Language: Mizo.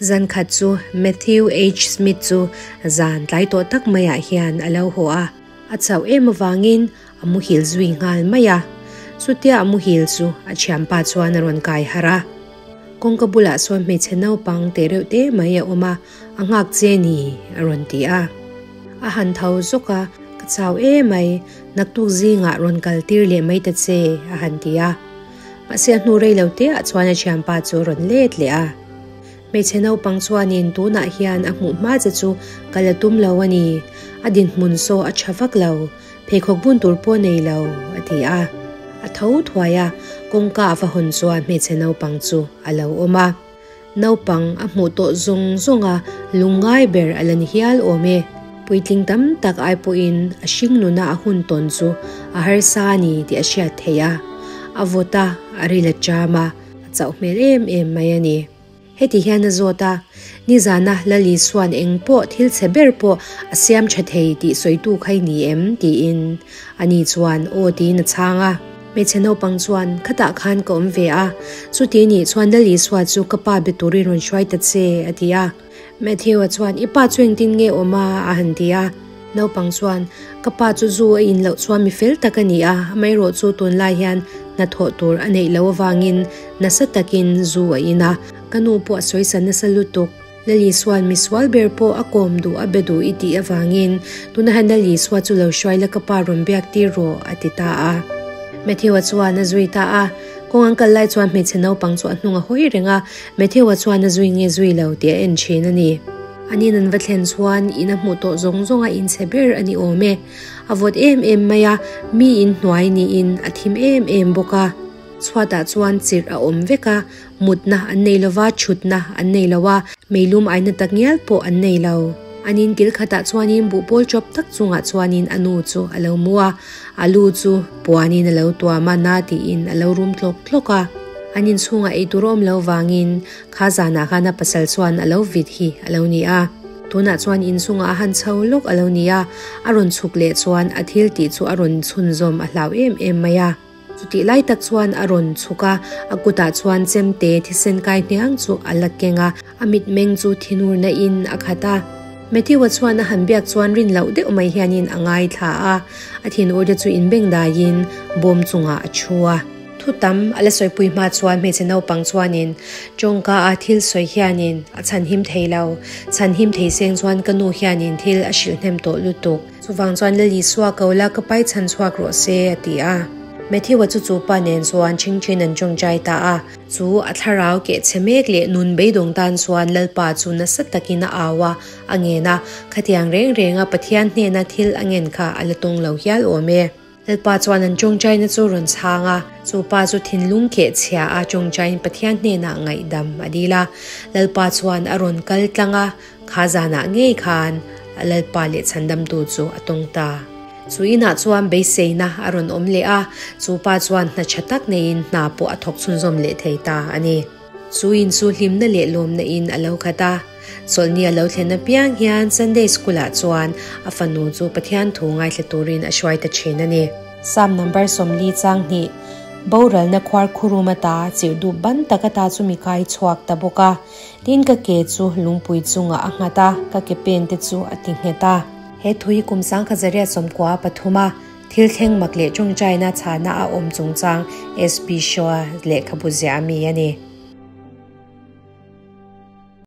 Zan khat chu Matthew H. Smith chu zan tlai tawh tak maiah hian a lo haw a, a chauh em avangin a muhil zui nghal mai a. Chutia a muhil chu a thianpa chuan a rawn kai harh a. Kawngka bulah sawn hmeichhe naupang teh reuh te mai a awm a, a nghak che ni a rawn ti a. A han tho zawk a, Ka chau emai, naktuk zingah rawn kal tir leh mai ta che a han ti a. Mahse a hnu rei lo teah chuan a thianpa chu a rawn let leh a. Hmeichhe naupang chuanin tunah hian a hmuh hma che chu ka la tum lo a ni, a dinhmun saw a tha vak lo, pheikhawk bun tur pawh nei lo, a ti a. A tho thuai a, kawngka a va hawn chuan hmeichhe naupang chu a lo awm a. Naupang a hmuh tawh zawng zawng a lungngai ber a la ni hial awm e. Puitling tam tak ai pawhin a hring nuna a hun tawn chu a harsa a ni tih a hriat theih a. A vawt a, a ril a cham a, a chauh hmel em em mai a ni. Heti hian a zawt a, Nizana Lal Isua'n eng pawh thil chhe ber pawh a siam tha thei tih sawitu kha i ni em? tiin. Ani chuan aw tiin a chhang a. Hmeichhe naupang chuan, Khatah khan ka awm ve a, chuti nih chuan Lal Isua chu ka pa be turin rawn hruai ta che, a ti a. Matthew-a chuan, I pa chu engtin nge awm a? a han ti a. Naupang chuan, Ka pa chu zu a in loh chuan mi fel tak a ni a, amaherawh chu tunlai hian hnathawh tur a neih loh avangin nasa takin zu a in a. Ka nu pawh a sawisa nasa lutuk. Lali suan mi sual ber pawh a kawm duh a be duh i tih avangin tuna hian Lali sua chu lo hruai la ka pa rawn biak tir rawh, a ti ta a. Matthew-a chuan a zui ta a. Kawng an kal lai chuan hmeichhe naupang chu a hnung a hawi reng a, Matthew-a chuan a zui nge zui lo tih a en thin a ni. Anin an va thlen chuan in a hmuh tawh zawng zawng a inchhe ber a ni awm e. A vawt em em mai a, mi in hnuai niin a thim em em bawk a. Chhuatah chuan chirh a awm vek a, mutna an nei lova, thutna an nei lo a, meilum aina tak ngial pawh an nei lo. Anin kil khatah chuanin buhpawl chawp tak chungah chuanin a nu chu a lo mu a, a lu chu puanin a lo tuam a, na tiin a lo rum tlawk tlawk a. An inchhungah eitur a awm lo vangin kha zanah khan a pasal chuan a lo vit hi a lo ni a. Tunah chuan inchungah a han chho lawk a lo ni a, a rawn chhuk leh chuan a thil tih chu a rawn chhunzawm a hlau em em mai a. Chutih lai tak chuan a rawn chhuk a, a kutah chuan chemte thisen kai hniang chu a la keng a, a mitmeng chu thinurna in a khat a. Matthew-a chuan a han biak chuan rin loh deuh mai hianin a ngaithla a, a thinur te chu inbeng daiin bawm chungah a thu a. Thu tam a la sawipui hma chuan hmeichhe naupang chuanin tawngka a thil sawi hianin a chhanhim thei lo, chhanhim thei seng chuan ka nu hianin thil a hrilh hnem tawh lutuk. Chuvang chuan Lal Isua ko la ka pai chhan chhuak rawh se, a ti a. Matthew-a chu chu pa nen chuan chingchin an tawngtai ta a. Chu a thlarau keh chhe mek leh nun beidawng tan chuan Lalpa chu nasa takin a au a, a ngen a, khatiang reng renga Pathian hnena thil a ngen kha a la tawng lo hial awm e. Lalpa chuan an tawngtaina chu rawn chhang a, chu pa chu thinlung keh chhia a tawngtain Pathian hnenah ngaihdam a dil a. Lalpa chuan a rawn kal tlang a, Kha zanah ngei khan a Lalpa leh chhandamtu chu a tawng ta. Chu inah chuan beiseina a rawn awm leh a, chu pa chuan hna tha tak neiin hna pawh a thawk chhunzawm leh thei ta a ni. Chu in chu hlimna leh lawmna in a lo khat a. Chawlhni a lo thlen apiang hian Sunday School-ah chuan a fanu chu Pathian thu ngaithla turin a hruai ta thin a ni. Psalm number 40 chang hnih, Boralna khuar khurum ata chirh duh ban tak ata chu mi kai chhuak ta bawk a. Tin ka ke chu lungpui chungah a nghat a, ka ke pen te chu a ti nghet a. He thu hi kum 1993 a thil thleng mak leh tawngtaina chhana a awm chungchang SB Shaw-a lehkhabu ziah a mi a ni.